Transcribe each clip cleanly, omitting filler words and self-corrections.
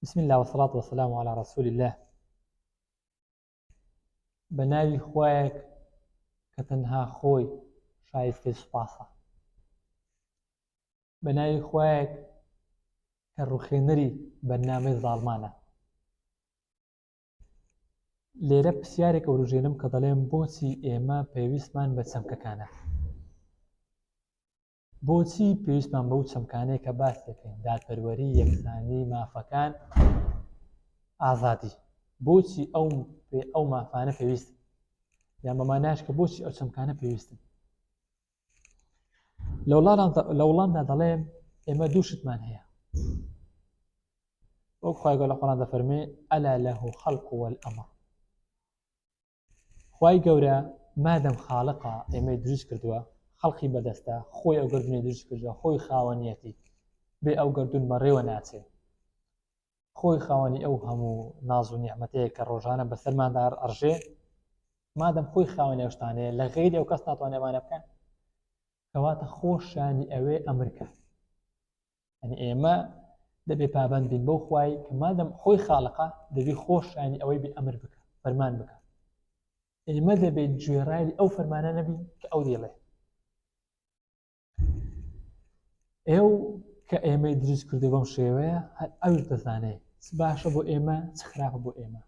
بسم الله والصلاة والسلام على رسول الله بە ناوی خوایەک کە تەنها خۆی شایستەی سوپاسە بە ناوی خوایەک کە ڕوخێنەری بەرنامەی زاڵمانە لێرە پرسیارێک ئەوروژێنم کە دەڵێم بۆچی ئێمە پێویستمان بە چەمکەکانە بۆچی پێویستمان بەو چەمکانەیە کە باس دەکەین، دادپەروەری، یەکسانی، مافەکان، ئازادی؟ بۆچی ئەو ئەو مافانە پێویستن؟ یان بە ماناش کە بۆچی ئەو چەمکانە پێویستن؟ لە وڵامدا دەڵێم ئێمە دوو شتمان هەیە وەک خوای گەورە لە قورئان دەفەرمێ ئەلا له خەلق والأمر خوای گەورە مادەم خاڵقە ئێمەی دروست کردووە خەڵقی بەدەستە خۆی ئەو گردونی دروست کردووە خۆی خاوەنیەتی بێ ئەو گردون بەڕێوە ناچێ خۆی خاوەنی ئەو هەموو ناز و نیعمەتەیە کە ڕۆژانە بەسەرماندا ئەڕژێ مادەم خۆی خاوەنی ئەو شتانەیە لە غەیری ئەو کەس ناتوانێت ئەمانە بکە کەواتە خۆشانی ئەوێ ئەمرکە یعنی ئێمە دەبێ پابند بین بەو خوای کە مادەم خۆی خاڵقە دەبی خۆشانی ئەوەی بێ ئەمر بکە فەرمان بکە ئێمە دەبێت گوێڕایلی ئەو فەرمانە نەبین کە ئەو دێڵێ ئێو کە ئێمەی دروست کردو بەم شێوەیە هەر ئەوش دەزانێت چ باشە بۆ ئێمە چ خراپە بۆ ئێمە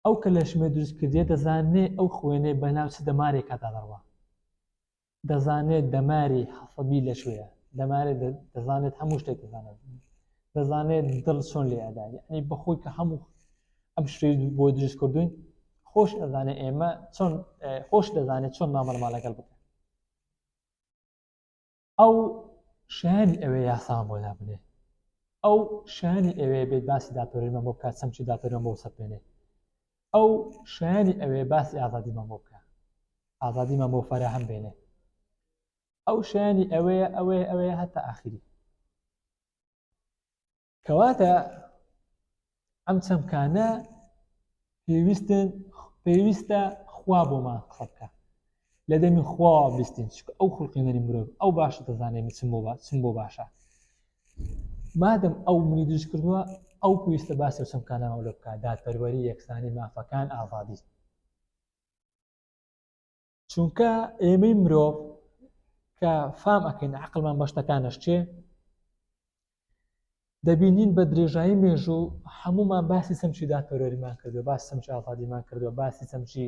ئەو کە لەشمێ دروست کردیە دەزانێ ئەو خوێنەی بەناو چ دەمارێکدا دەڕوا دەزانێت دەماری حەسەبی لەکوێیە دەمارێت دەزانێت هەموو شتێک دەزانێت دەزانێت دڵ چۆن لێ ئەدا یعنی بەخۆی کە هەموو ئەم شتەی بۆ دروست کردوین خۆش ئەزانێ ئێمە چۆن خۆش دەزانێت چۆن مامەڵەمان لەگەڵ بکە ئەو شایانی ئەوێ یاسامان بۆ دابنێ ئەو شایانی ئەوێ بێت باسی دادپەروەریمان بۆ بکات چەمکی دادپەروەریمان بۆ بسەپێنێ ئەو شایانی ئەوێ باسی ئازادیمان بۆ بکات ئازادیمان بۆ فەراهەم بێنێ ئەو شایانی ئەوەیە ئەوەیە ئەوەیە هەتا ئاخری کەواتە ئەم چەمکانە پێویستن پێویستە خوا بۆمان قسە بکە لە دەمی خوا بیستین چونکە ئەو خوڵقێنەری مرۆڤ ئەو باشە دەزانێت من چم بۆ چم بۆ باشە مادەم ئەو منی دروست کردووە ئەو پێویستە باسی ئەو چەمکانەمە لۆ بکات دادپەروەری یەکسانی مافەکان ئازادی چونکە ئێمەی مرۆڤ کە فام ئەکەین عقلمان بە شتەکان ئەشچێ دەبینین بە درێژایی مێژوو هەمومان باسی چەمکی دادپەروەریمان کردووە باسی چەمکی ئازادیمان کردووە باسی چەمکی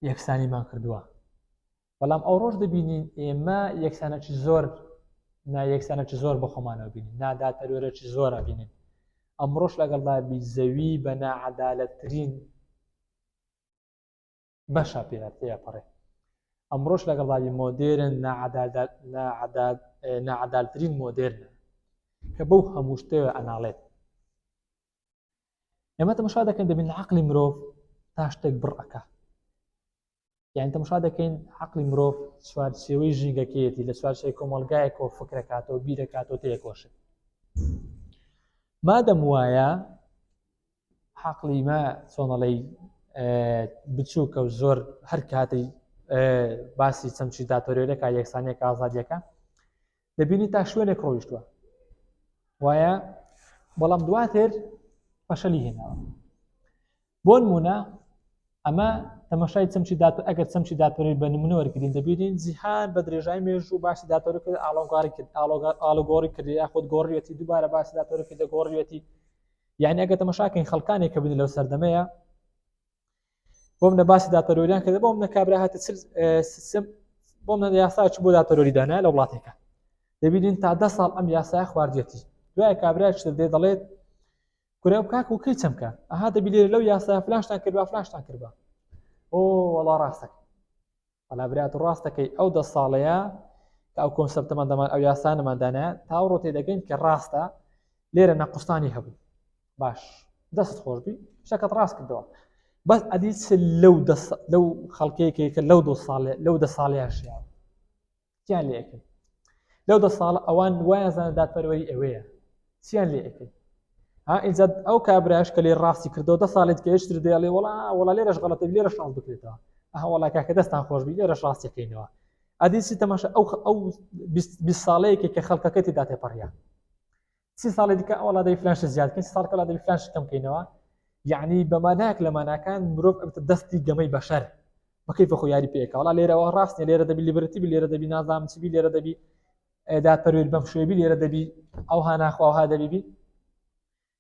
یەکسانیمان کردووە بەڵام ئەو ڕۆژ دەبینین ئێمە یەکسانەکی زۆر نایەکسانەکی زۆر بە خۆمانەوە بینین نادادپەروەرێکی زۆر ئەبینین ئەمڕۆش لەگەڵدا بی زەوی بە ناعەدالەتترین بەشە پێ تێپەڕێ ئەمڕۆش لەگەڵ بابی مۆدێرن ناعەدالترین مۆدێرنە کە بەو هەموو شتەوە ئەناڵێت ئێمە تەمەشا دەکەین دەبین عقلی مرۆڤ تا شتێک بڕ ئەکا یان تەمەشا دەکەین عقلی مرۆڤ چوارچێوەی ژینگەکەیەتی لە چوارچێوەی کۆمەڵگایەکەوە فکرەکاتەوە بیرەکاتەوە تێکۆشێت مادەم وایە عەقڵی مە چۆنەڵی بچووکە و زۆر هەر کاتی باسی چەمکی دادپەروەریەکە یەکسانیەکە ئازادیەکە دەبینی تا شوێنێک ڕۆیشتووە وایە بەڵام دواتر فەشەلی هێناوە بۆ نمونە ئەمە تەمەشای چەمکی داد ئەگەر چەمکی دادپەروەری بە نمونە وەرگین دەبینین جیهان بە درێژای مێژوو باسی دادپەروەری کرد ئاڵۆگاری کرد ئاڵۆگۆڕی کرد یاخود گۆڕیەتی دووبارە باسی دادپەروەری کرد گۆڕیەتی یعنی ئەگەر تەمەشاکەین خەڵکانێک کە بن لەو سەردەمەیە بۆم نە باسی دادپەروەریان کرد بۆم نە کابرا هاتە سیستم بۆم نە یاسا چ بۆ دادپەروەری دانا لە وڵاتێکە دەبینین تا ده ساڵ ئەم یاسای خواردیەتی دوای کابرا چ دێ دەڵێت کورە کاک و کەی چەمکە ئەها دەبی لێرە لەو یاسا فلاشتان کردبا فلاشتان کردبا ئۆ وەڵا ڕاستەکە وەڵا برا تۆ ڕاستەکەی ئەو دە ساڵەیە کە ئەو concept ەمان دەمان ئەو یاسانەمان دانا تا ئەو ڕۆ تێدەگەین کە ڕاستە لێرە نەقوستانی هەبوو باش دەست خۆشبی شتەکەت ڕاست کردەوە بەس ئەدی چ لەو لەو خەڵکێکێک کە لەو دو ساڵێ لەو دە ساڵەیە ژیاوە چیان لێ ئەکەی لەو دە ساڵە ئەوان وایان زانە دادپەروەری ئەوەیە چیان لێ ئەکەی ها ئینجا ئەو کابراش کە لێ ڕاستی کردەوە دە ساڵێت کە هێشتر دێڵێ وڵا وڵا لێرەش غەڵەتە لێرەش ڕاست بکرێتەوە ئەها وڵا کاکە دەستان خۆش بی لێرەش ڕاستەکەینەوە ئەدی چی تەماشا ئەو ئەو 20 ساڵەیەکێک کە خەڵکەکە تێدا تێپەڕیان. سی ساڵی دیکە وەڵا دەبی فلان شت زیاد بکەین سی ساڵ کەڵا دەبی فلان شت کەم بکەینەوە یعنی بە مانایەک لە ماناکان مرۆڤ ئەبێتە دەستی گەمەی بەشەر بە کەیفە خۆ یاری پێکا وەڵا لێرەوە ڕاست نیە لێرە دەبی liberty بی لێرە دەبی نازانم چی بی لێرە دەبی دادپەروەری بەم شێوەیە بی لێرە دەبی ئەوها ناخوا ئەوها دەبی بی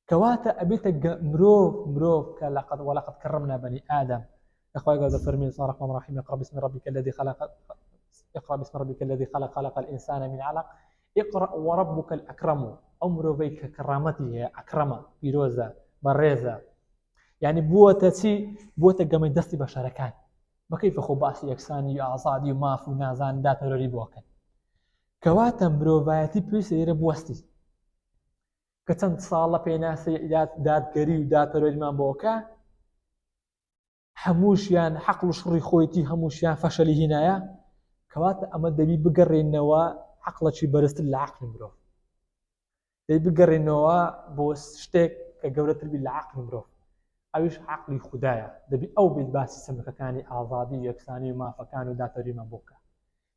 کەواتە ئەبێتە مرۆڤ مرۆڤ کە لقد ولقد كرمنا بني آدم اخوای گەورە فەرمی بسم الله الرحمن الرحيم اقرأ باسم ربك الذي خلق اقرأ باسم ربك الذي خلق خلق الإنسان من علق اقرأ وربك الأكرم ئەو مرۆڤەی کە کەڕامەتی هەیە ئەکرەمە پیرۆزە بەڕێزە یعنی بووەتە چی بووەتە گەمەی دەستی بەشەرەکان بەکەی فخۆ باسی یەکسانی و ئازادی و ماف و نازان دادپەروەری بۆکەن کەواتە مرۆڤایەتی پێویستە لێرە بوەستی کە چەند ساڵە پێناسەی دادگەری و دادپەروەریمان بۆکە هەمووشیان حەقڵ و شڕی خۆیتی هەمووشیان فەشەلی هینایە کەواتە ئەمە دەبی بگەڕێنەوە عقلەکی بەرزتر لە عقلی مرۆڤ دەی بگەڕێنەوە بۆ شتێک کە گەورەتر بی لە عقلی مرۆڤ ئەویش عقلی خودایە دەبی ئەو بیت باسی چەمکەکانی ئازادی و یەکسانی و مافەکان و دادپەروەریمان بۆ بکە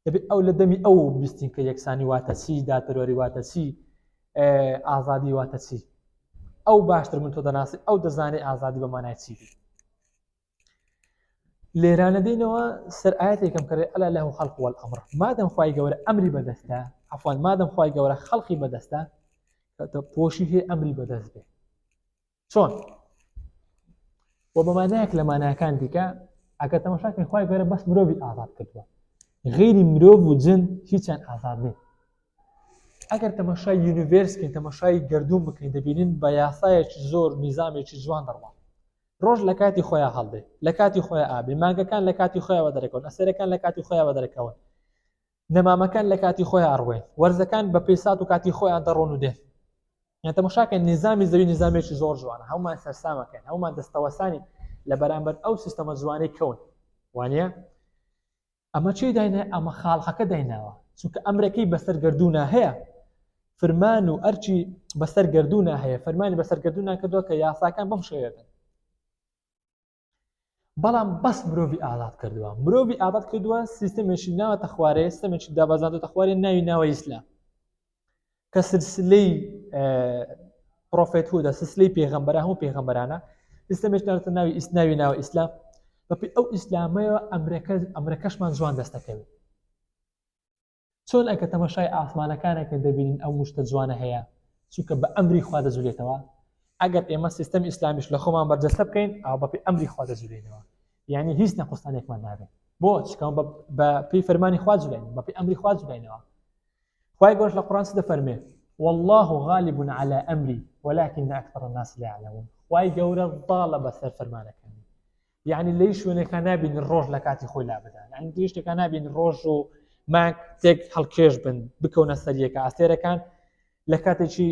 دەبێت ئەو لە دەمی ئەو بیستین کە یەکسانی واتە چی دادپەروەری واتە چی ئازادی واتە چی ئەو باشتر من تۆ دەناسی ئەو دەزانێت ئازادی بە مانای چی بێت لێرانە دێنەوە سەر ئاەتێکم کەێ ألا له الخلق والأمر مادەم خوای گەورە ئەمری بەدەستە عفوا مادەم خوای گەورە خەڵقی بەدەستە پۆشی هەیە ئەمری بەدەست بێ چۆن و بە مانایەک لە ماناکان دیکە ئەگەر تەماشاکەین خوای گەورە بەس مرۆڤی ئازاد کردووە غیری مرۆڤ و جن هیچیان ئازاد نین ئەگەر تەماشای universe کەین تەماشای گردون بکەین دەبینین بە یاسایەکی زۆر نیزامێکی جوان دەڕوا ڕۆژ لە کاتی خۆیان هەڵدێ لە کاتی خۆیان ئابێ مانگەکان لە کاتی خۆیانەوە دەرەکەون ئەسێرەکان لە کاتی خۆیانەوە دەرەکەون نەمامەکان لە کاتی خۆیان ئەڕوێن وەرزەکان بە پێی سات و کاتی خۆیان دەڕۆن و دێن یان تەماشاکەن نیزامی زەوی نیزامێکی زۆر جوانە هەمومان سەرسامەکەن هەمومان دەستەوەسانی لە بەرامبەر ئەو سیستەمە جوانەی کەون وانە ئەمە چی داینە ئەمە خاڵقەکە دایناوە چونکە ئەمرەکەی بەسەر گردونا هەیە فرمان و ئەرچی بەسەر گردونا هەیە فەرمانی بەسەر گردونا کردووە کە یاساکان بەم شێوەیە بن بەڵام بەس مرۆڤی ئازاد کردووە مرۆڤی ئازاد کردووە سیستمێکی ناوەتە خوارێ سیستمێکی دابەزاندوتە خوارێ ناوی ناوە ئیسلام کە سلسلەی prophet هودە سلسلەی پێغەمبەرە هەموو پێغەمبەرانە سیستمێک ناوەتە ناوی ئیسناوی ناوە ئیسلام بەپی ئەو ئیسلامەیەوە ئەمرەکە ئەمرەکەشمان جوان دەستەکەوێت چۆن ئەگەر تەماشای ئاسمانەکانەکەن دەبینین ئەو مشتە جوانە هەیە چونکە بە ئەمری خوا دەجولێتەوە ئەگەر ئێمە سیستەمی ئیسلامیش لە خۆمان بەرجەستە بکەین ئەو بەپی ئەمری خوا دەجولێنەوە یعنی هیچ نەقوستانێکمان نابێت بۆ چکەم بە پێی فەرمانی خوا جولین بە پێی ئەمری خوا جولینەوە خوای گەورەش لە قورآن چ دەفەرمێ والله غالب على أمري ولكن أكثر الناس لا يعلمون خوای گەورە زاڵە بەسەر فەرمانەکانی یعنی لەی شوێنێکا نابینی ڕۆژ لە کاتی خۆی لابدا یعنی لە شتێکا نابینی ڕۆژ و مانگ تێک هەڵکێش بن بکەونە سەریەکە ئەستێرەکان لە کاتێکی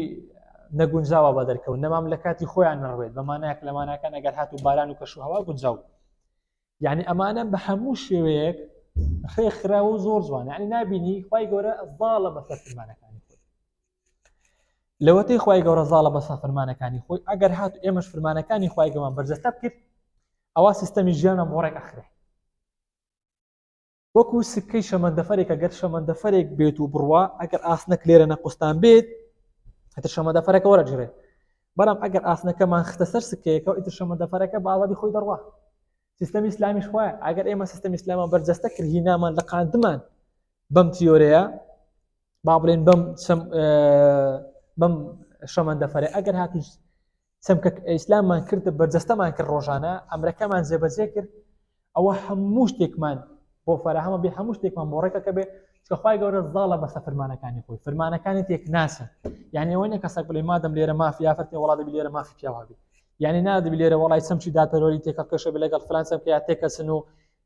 نەگونجاوە بە دەرکەون نەمام لە کاتی خۆیان نەڕوێت بە مانایەک لە ماناکان ئەگەر هات و باران و کەش و هەوا گونجاو یعنی ئەمانە بە هەموو شێوەیەک ڕێکخراوە و زۆر جوان یعنی نابینی خوای گەورە زاڵە بەسەر فرمانەکانی خۆی لەوەتەی خوای گەورە زاڵە بەسەر فرمانەکانی خۆی ئەگەر هات ئێمەش فرمانەکانی خوای گەمان بەرجەستە بکرد ئەوە سیستەمی ژیانمان بۆ ڕێک ئەخرێ وەکو سکەی شەمەندەفەرێک ئەگەر شەمەندەفەرێک بێت و بڕوا ئەگەر ئاسنەک لێرە نەقوستان بێت هەتر شەمەندەفەرەکە وەرەگرێت بەڵام ئەگەر ئاسنەکەمان خستە سەر سکەیەکەوە ئیتر شەمەندەفەرەکە بە ئازادی خۆی دەڕوا سیستەمی ئیسلامیش وایە ئەگەر ئێمە سیستەمی ئیسلامان بەرجەستە کرد هینامان لە قاندمان بەم تیۆرەیە با بڵێن بەم بەم شەمەندەفەرێ ئەگەر هاتوو چەمکە ئیسلاممان کردە بەرجەستەمان کرد ڕۆژانە ئەمرەکەمان جێبەجێ کرد ئەوە هەموو شتێکمان بۆ فەراهەمە بێ هەموو شتێکمان بۆ ڕێکەکە بێ چکە خوای گەورە زاڵە بەسە فرمانەکانی خۆی فرمانەکانی تێک ناچن یعنی ئەوە نیە کەسێک بڵێ مادەم لێرە مافی ئافرەتێ وڵا دەبی لێرە مافی پیاوە بێ یعنی نادەبی لێرە وڵای چەمکی دادپەروەری تێکەڵکێشە بێ لەگەڵ فلان چەمکە یا تێکەچن و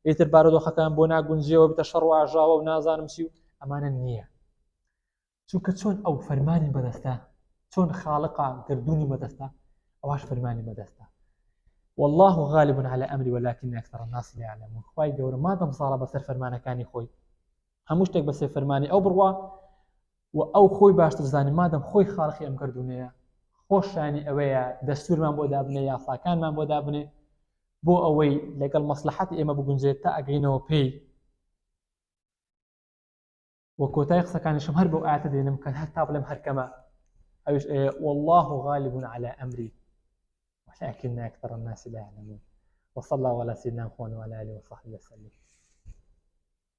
ئیتر بارودۆخەکان بۆ ناگونجێەوە بتە شەڕ و ئاژاوە و نازانم چی و ئەمانە نییە چونکە چۆن ئەو فەرمانی بەدەستە چۆن خاڵقا گردردونی بەدەستە ئەوش فەرمانی بەدەستە والله غالب على أمري ولكن أكثر الناس لا يعلمون خوای گەورە مادەم زاڵە بەسەر فەرمانەکانی خۆی هەموو شتێک بەسێ فەرمانی ئەو بڕوا و ئەو خۆی باشتر زانی مادەم خۆی خاڵقی ئەم گردونەیە خۆشانی ئەوەیە دەستورمان بۆ دابنێ یاساکانمان بۆ دابنێ بۆ ئەوەی لەگەڵ مەسلحەتی ئێمە بگونجێت تا ئەگەینەوە پێی و کۆتای قسەکانیشم هەر بەو ئاەتە دێنم کە هەر تا بڵێم هەر کەمە. ئەویش والله غالب على أمري ولكن أكثر الناس لا يعلمون وصلى الله على سيدنا محمد وعلى آله وصحبه وسلم.